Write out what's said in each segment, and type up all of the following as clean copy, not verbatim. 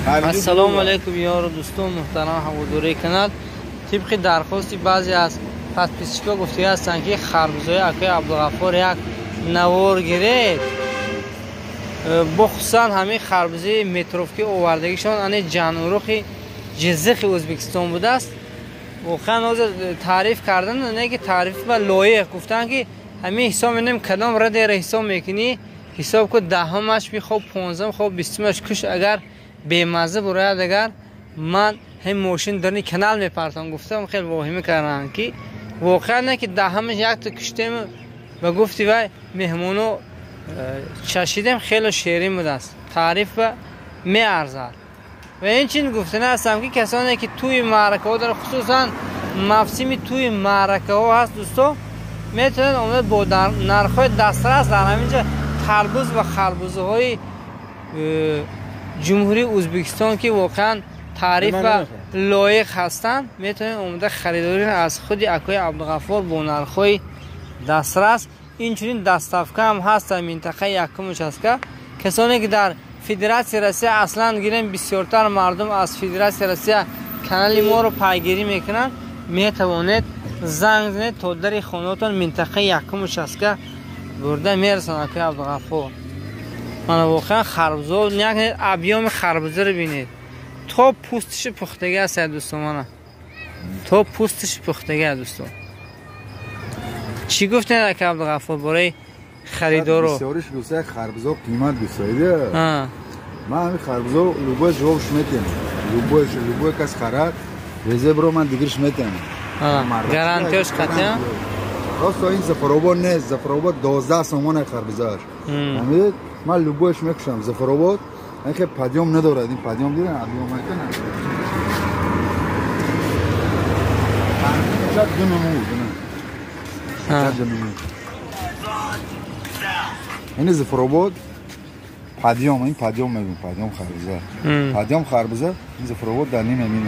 Ассалому алайкум ёру дӯстон муҳтарам ҳаводораи канал. Тибқи дархости баъзе аз подписчикҳо гуфтагӣ ҳастанд, ки харбузои акои Абдуғаффор як навор гиред. Бохусусан ҳамин харбузаи метровки овардагишон ани ҷанурухи ҷиззихи Ӯзбекистон будааст. Воқеан ҳозир таъриф кардан не ки таъриф ба лоиқ гуфтанд, ки ҳамин ҳисоб менем кадом радера ҳисоб мекунӣ, ҳисоб ку даҳумаш бихоб, понздаҳум хоб, бистумаш куш, агар бемазза бурояд, агар ман ҳам мошин дарни канал мепартам. Гуфтам хеле воҳима кардам, ки воқеан не ки даҳумаш якта куштем ба гуфти вай меҳмоно чашидем, хеле шерин будааст, таъриф ба меарзад. Ва инчин гуфтана ҳастам, ки касоне ки тӯи маъракаҳо доранд, хусусан мавсими тӯи маъракаҳо ҳаст, дӯсто метавонед омада бо нархҳои дастрас дар ҳамин ҷо тарбуз ва харбузаҳои ҷумҳурии Ӯзбекистон, ки воқеан таъриф ва лоиқ ҳастанд, метавонед омада харидорӣ аз худи акои Абдуғаффор бо нархҳои дастрас. Инчунин доставка ҳам ҳаст дар минтақаи якум участка. Касоне ки дар Федератсияи Россия, аслан гирем, бисёртар мардум аз Федератсияи Россия канали моро пайгирӣ мекунанд, метавонед занг занед, то дари хонаотон минтақаи якум участка бурда мерасонад акои Абдуғаффор. Мана воқеан харбузо накунед, объёми харбузаро бинед, то пӯстиши пухтагӣ аст, дӯстон, мана то пӯстиши пухтагӣ аст. Дӯстон, чӣ гуфтед, ака Абдуғаффор, бораи харидоро? Бисёриш гуфта харбузо қимат гуфтаида. Ман ҳамин харбузо любой ҷавобш метиҳам, любой, любой кас харад резебро ман дигирш метиҳам. Гарантияш қатъия? Просто ин Зафаробод нест, Зафаробод 12 сомона харбузааш, фаҳмидед? Ман любойш мекушам. Зафаробод ин хел подъём надорад, ин подъём дидам, объём мекунад ду намуд. Ин Зафаробод подъём, ин подъём мегӯем, подъём харбуза, подъём харбуза. Ин Зафаробод дар ним амин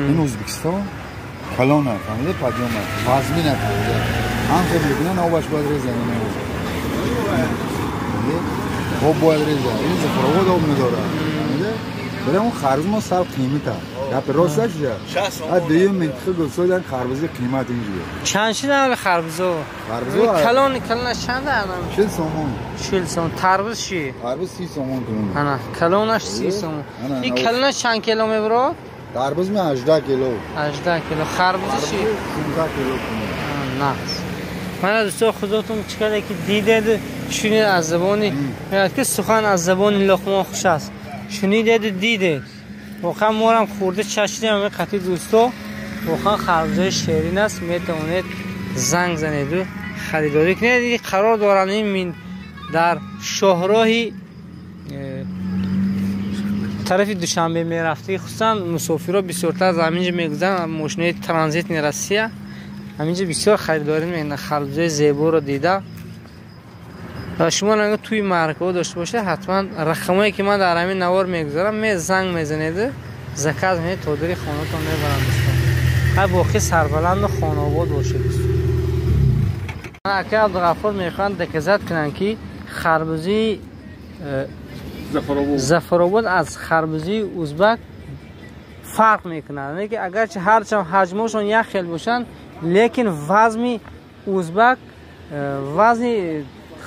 ин Ӯзбекистон калона, фаҳмида, подъёма вазмина харбуза ҳам хел мекунан, обаш бояд реза, об бояд реза. Ин Зафаробод об надорад, фаҳмида? Барои он харбуз мо сал қимата, гапи росташ ҷа. Дуюм минтиқа гуфтодан харбузи қимат инҷо. Чанд шид али харбузо? Харбузо калон калонаш чанд адам? 40 сомон. 40 сомон. Тарбуз чи? Тарбуз 30 сомон кунун. Ана калонаш 30 сомон. Ин калонаш чанд кило мебарад? Тарбуз ми 18 кило. 18 кило. Харбуз чи? 16 кило кунун. Нақс. Мана дӯсто, худотон чӣ карда ки дидед, шунид аз забони, мегӯяд ки сухан аз забони Луқмон хуш аст. Шунидеду дидед. Воқеан морам хӯрда чашидем ҳамин қатъи дӯсто. Воқеан харбузаи шерин аст, метавонед занг занеду харидорӣ кунед. Қарор доранд ин дар шоҳроҳи тарафи Душанбе мерафтагӣ, хусусан мусофирҳо бисёртар аз ҳамин ҷо мегузаранд, мошинои транзитни Россия ҳамин ҷо бисёр харидорӣ мекунанд харбузаи зеборо дида. Ва шумо агар тӯи маъракаҳо дошта бошед, ҳатман рақамое ки ман дар ҳамин навор мегузорам, занг мезанеду заказ мекунед, то дари хонатон мебаранд. Дӯстон, ҳар боқӣ сарбаланду хонаобод бошед. Дӯстон, акаи Абдуғаффор мехоҳанд доказать кунанд, ки харбузии Зафаробод аз харбузии узбак фарқ мекунад. Яъне ки агарчи ҳарчанд ҳаҷмошон як хел бошанд, лекин вазми узбак вазни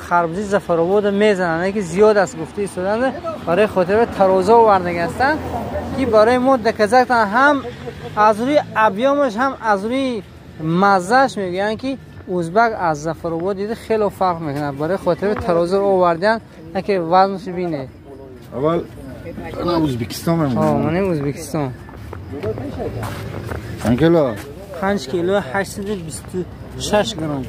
харбузи Зафаробода мезананд, ки зиёд аст гуфта истоданд. Барои хотири тароза овардаги ҳастанд, ки барои мо доказать ҳам аз рӯи объёмаш, ҳам аз рӯи маззааш мегӯянд, ки узбак аз Зафаробод дида хело фарқ мекунад. Барои хотири тарозаро овардианд, ки вазнаш бинед. Аввал Ӯзбекистон мемонад. Мана Ӯзбекистон. Чанд кило? 5 кило 826 грамм.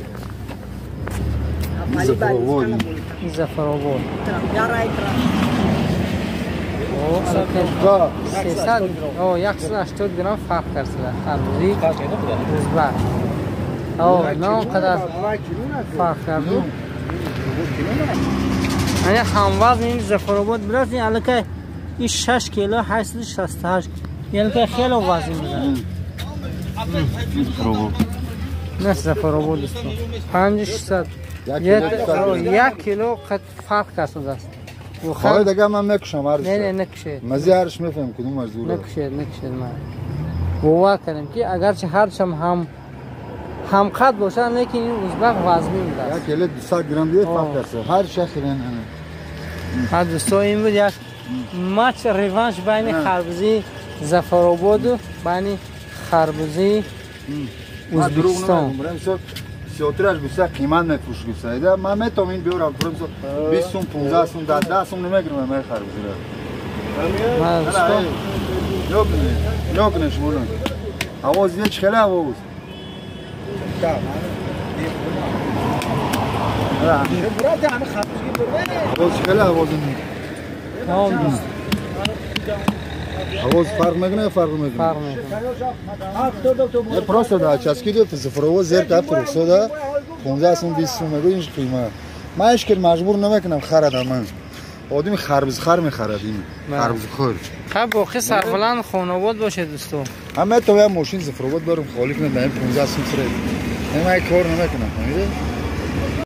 Зафаробод. Зафаробод. 180 грамм фарқ кард харбузи узбак. На он қадар фарқ карду. Ана ҳамвазн ин Зафаробод будааст, ин аллакай ин 6 кило 868, ин аллакай хело вазн будааст. На Зафаробод, дӯстон, 5600, як кило фарқ кардааст. Хоҳед агар ман мекушам ҳарш. Не, не, накушед. Мази ҳарш мефаҳмам кудум аз зур. Накушед, накушед ман. Бовар кардем ки агарчи ҳарчам ҳам ҳамқад бошад, лекин ин узбак вазмин будааст. Як эле 200 грамм диҳед фарқ аст. Ҳар шахирен. Ҳа дӯсто, ин буд як матч реванш байни харбузии Зафарободу байни харбузии Узбекистон. Сиётираш бисёр қимат мефурӯш гуфтаида. Ман метавонам ин биёрам фурӯм 20 сум, 15 сум, 10 сум намегирам ман харбузиро. Нёкунед шумо. Ҳаво зиёд чӣ хеле ҳаво буд. Ҳаво чӣ хеле ҳаво буд. Ҳавоз фарқ мекунад ё фарқ намекунад? Фарқ мекунад. Просто дар часки ду Зафаробод зер кард фурӯхтода 15 сум 20 сум мегӯ ин қимат. Ман ҳеч кир маҷбур намекунам харадам ман. Одами харбузхар мехарад ин. Харбузхӯр. Хаб боқӣ сарбаланд хонобод бошед дӯсто. Ҳам метавонам як мошин Зафаробод барам холӣ кунам дар ин 15 сум сиред. Ман кор намекунам, фаҳмидед?